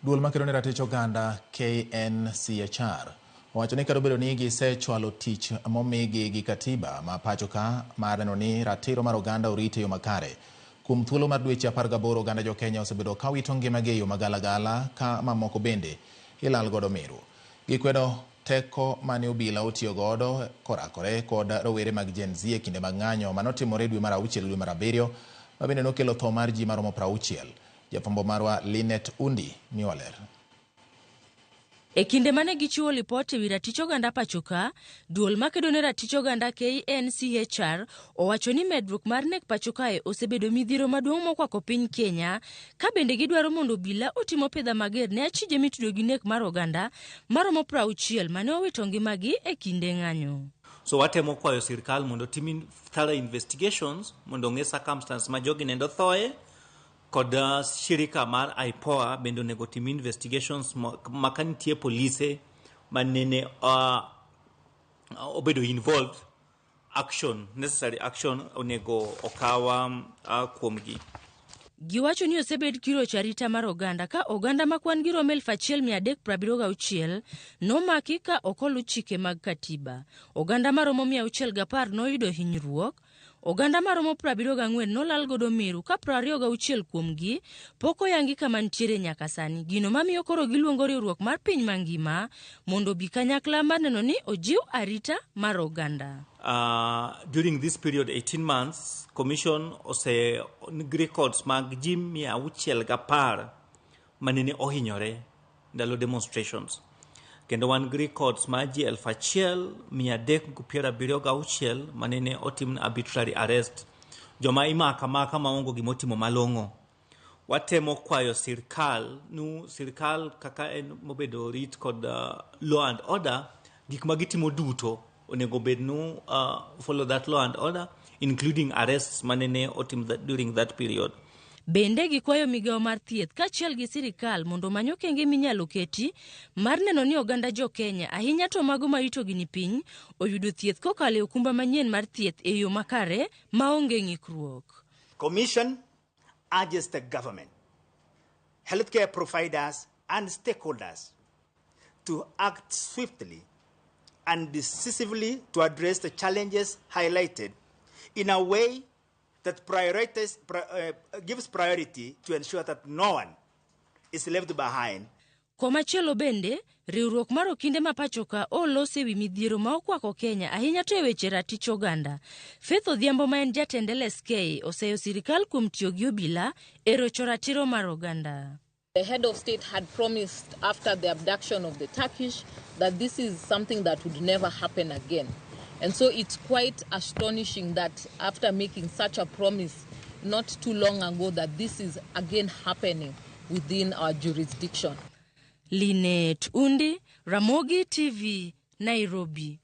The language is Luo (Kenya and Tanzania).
Duol makedo ne ratich oganda KNCHR owacho ni kata obedo ni gisechwalo tich momigi gi katiba ma pacho ka mar neno ni ratiro mar oganda orit e yo makare. Kuom thuolo mar dweche 18 oganda jo Kenya osebedo ka wito ngimagi e yo magalagala ka mamoko bende ilal godo meru. Gikwedo teko mane obila otiyo godo korakore kod rowere mag Gen Z e kinde mag ng'anyo manotimore dwe mar auchiel dwe mar abiriyo ma bende nokelo tho mar ji maromo 60. Jafwambo marwa Linet Undi miwa ler. E kinde mane gichiwo lipot e wi ratich oganda pachoka, duol makedo ne ratich oganda KNCHR owacho ni medruok mar nek pacho kae osebedo midhiero maduong' mokwako piny Kenya, ka bende gidwaro mondo obila otim opidha mager ne achije mitudo gi nek mar oganda maromo 60 mane owito ngimagi e kinde ng'anyo. So watemo kwayo sirkal mondo otim thorough investigations mondo ong'e circumstance ma jogi nendo thoe kod shirika mar IPOA bende onego otim investigations ma ka nitie polise ma nene obedo involved action necessary action onego okaw kuomgi. Giwacho ni osebed kirocho arita mar oganda ka oganda ma kwan gi romo 1376 nomaki ka ok oluw chike mag katiba. Oganda maromo 610 noyudo hinyruok, Oganda maromo 74 nolal godo Meru ka 26 kuomgi pok oyangi kama nitiere nyaka sani, gino mamiyo koro giluongo riwruok mar piny mangima mondo obi kanyakla mar neno ni ojiw arita mar oganda. During this period 18 months commission ose nigi records mag ji 610 manene ohinyore ndalo demonstrations kendo wan gi records mar ji 1376 manene otim arbitrary arrest joma imako amaka maonge gimotimo malong'o watemo kwayo sirkal nu sirkal kaka en mobedo rit kod law and order gik ma gitimo duto onego bed nu follow that law and order including arrests manene otim during that period. Bende gikwayo migawo mar thieth kaachiel gi sirikal mondo omany okenge minyalo keti mar neno ni oganda jo Kenya, ahinya to mago ma ritogi ni piny, oyudo thieth kokalo e okumba manyien mar thieth e yo makare maonge ng'ikruok. Commission urges the government, healthcare providers and stakeholders to act swiftly and decisively to address the challenges highlighted in a way that gives priority to ensure that no one is left behind. Komachielo bende, riwruok mar okinde ma pachoka oloso ewi midhiero ma okwako Kenya ahinya to e weche ratich oganda. Faith Odhiambo ma en jatend LSK oseyo sirikal kuom tiyo gi obila e rocho ratiro mar oganda. The head of state had promised after the abduction of the Turkish that this is something that would never happen again. And so it's quite astonishing that after making such a promise not too long ago that this is again happening within our jurisdiction. Linet Undi, Ramogi TV, Nairobi.